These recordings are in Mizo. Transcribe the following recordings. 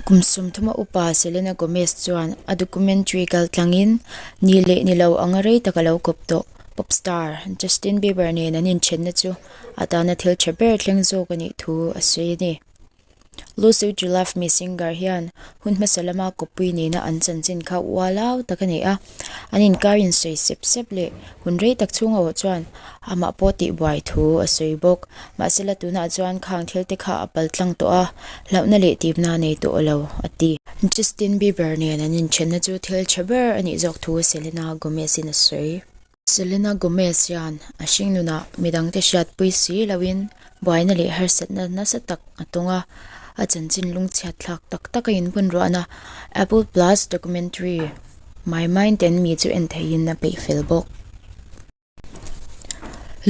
Kum sawmthuma upa Selena Gomez chuan a documentary kaltlangin ni leh ni lo anga rei tak a lo kawp tawh. Pop star Justin Bieber nen an inthenna chu a tana thil tha ber thleng zawk a nih thu a sawi a ni. Lucy To Love Me singer hian hun hmasa lama kawppui nena an chanchin kha ualau tak a nei a, an inkar insawi sep sep leh hun rei tak chhung a awh chuan amah pawh tihbuai thu a sawi bawk. Mahsela tunah chuan khang thil te kha a pal tlang tawh a, hlauhna leh tihna a nei tawh lo, a ti. Justin Bieber nen an inthenna chu thil tha ber a nih zawk thu Selena Gomez-in a sawi. Selena Gomez hian a hringnunah midangte hriatpui si loin buaina leh harsatna nasa tak a tawng a, a chanchin lungchhiat thlak tak tak a inbun ruahna Apple Plus documentary My Mind and Me chu en theihin a peih fel bawk.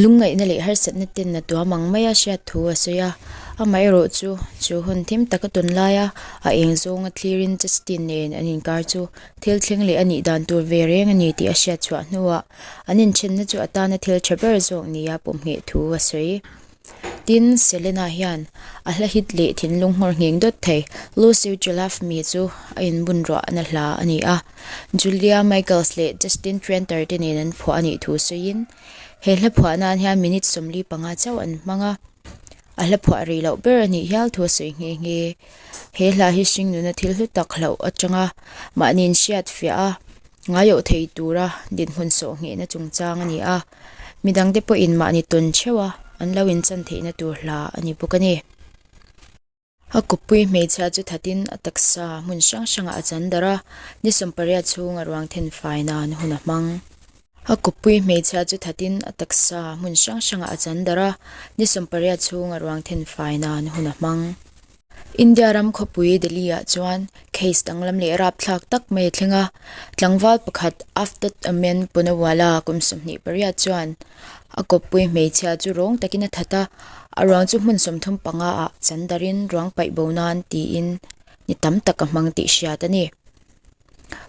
Lungngaihna leh harsatna ten a tuam ang maia hriat thu a sawi a, amaherawh chu chu hun thim taka tawn laia a eng zawnga thlirin Justin nen an inkar chu thil thleng leh a nih dan tur ve reng a ni tih a hriat chhuah hnuah an inthenna chu a tana thil tha ber zawk nia pawmhneh thu a sawi. Tin, Selena hian a hla hit leh thinlung nghawr ngheng dawt thei Lucy You Love Me chu a inbun ruahna hla a ni a, Julia Michaels leh Justin Tranter te nen an phuah a nih thu sawiin, he hla phuah nan hian minute 45 chauh an hmang a, a hla phuah rih loh ber a nih hial thu a sawi nghe nghe. He hla hi hringnuna thil hlu tak hlauh atanga mahni inhriat fiah a, ngaiawh thei tura dinhmun sawh nghehna chungchang a ni a. Midangte pawhin mahni tawn theuh a, an lo inchan theihna tur hla a ni bawk a ni. A kawppui hmeichhia chu thatin a taksa hmun hrang hrangah a chan darh a, ni 80 chhung a ruang then fai nan hun a hmang. A kawppui hmeichhia chu thatin a taksa hmun hrang hrangah a chan darh a, ni 80 chhung a ruang then fai nan hun a hmang. India ram khawpui Delhi-ah chuan case danglam leh rapthlak tak mai a thleng a, tlangval pakhat Aftab Amin Poonawalla kum 28 chuan a kawppui hmeichhia chu rawng takin a that a, a ruang chu hmun 35 ah chan darin ruang paih bo nan tiin ni tam tak a hmang tih hriat a ni.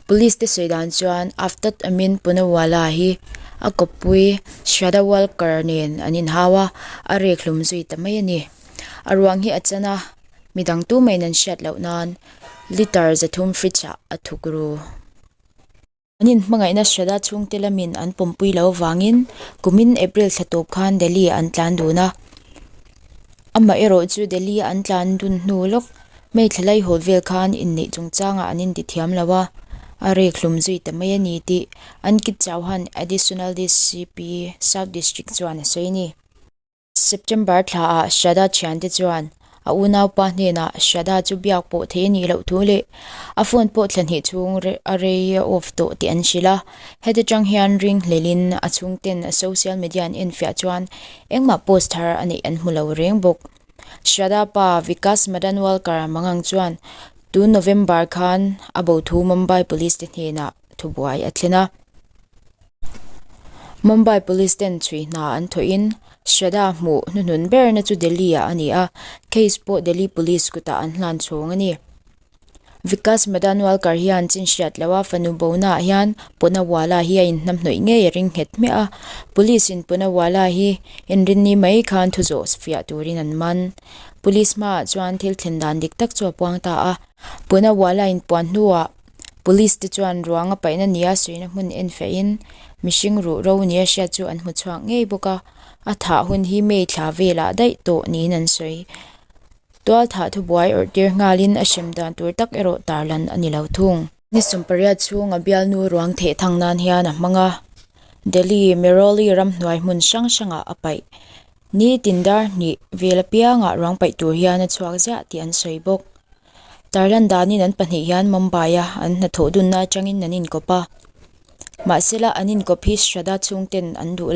Police te sawi dan chuan Aftab Amin Poonawalla hi a kawppui Shraddha Walkar nen an inhau a, a rek hlum zui ta mai a ni. A ruang hi a chan a, midang tumah in an hriat loh nan litre 300 fridge ah a thuk ru. An inhmangaihna Shraddha chhungte lamin an pawmpui loh avangin kumin April thla tawp khan Delhi ah an tlan dun a. Amaherawh chu Delhi a an tlan dun hnu lawk May thla laihawl vel khan inneih chungchangah an intithiam lo a, a rek hlum zui ta mai a ni tih Ankit Chauhan, Additional DCP, South District chuan a sawi a ni. September thlaah Shraddha thiante chuan a unaupa hnenah Shraddha chu biak pawh thei a nih loh thu leh a phone pawh thla hnih chhung a rei a off tawh tih an hrilh a. Heti tang hian ring hlelin a chhungten a social media an enfiah chuan engmah post thar a neih an hmu lo reng bawk. Shraddha pa Vikas Madanwalkar mangang chuan tun November khan a bo thu Mumbai Police te hnenah thubuai a thlen a. Mumbai Police ten chhui hna an thawhin Shraddha hmuh hnuhnun berna chu Delhi ah a ni a, case pawh Delhi Police kutah an hlan chhawng a ni. Vikas Madanwalkar hian chin hriat loh a fanu bona ah hian Poonawalla hi a inhnamhnawih ngei a ring nghet hmiah a, Police in Poonawalla hi inrinni mai khan thu zawh fiah turin an man. Police hmaah chuan thil thlen dan dik tak chu a puang ta a. Poonawalla inpuan hnuah Police te chuan ruang a paihna nia suihna hmun en fehin mihring ruh ro nia hriat chu an hmu chhuak ngei bawk a, a thah hun hi May thla velah daih tawh niin an sawi. Tual thah thubuai awrh tir nghalin a hrem dan tur tak erawh tarlan a ni lo thung. Ni 80 chhunga bialnu ruang theh thang nan hian a hmang a, Delhi, Mehrauli ramhnuai hmun hrang hrangah a paih. Ni tin dar hnih vel apiangah ruang paih tur hian a chhuak ziah tih an sawi bawk. Tarlan danin an pahnih hian Mumbai-a an hnathawh dunna atangin an inkawp a. Mahsela an inkawp hi Shraddha chhungten an duh lo.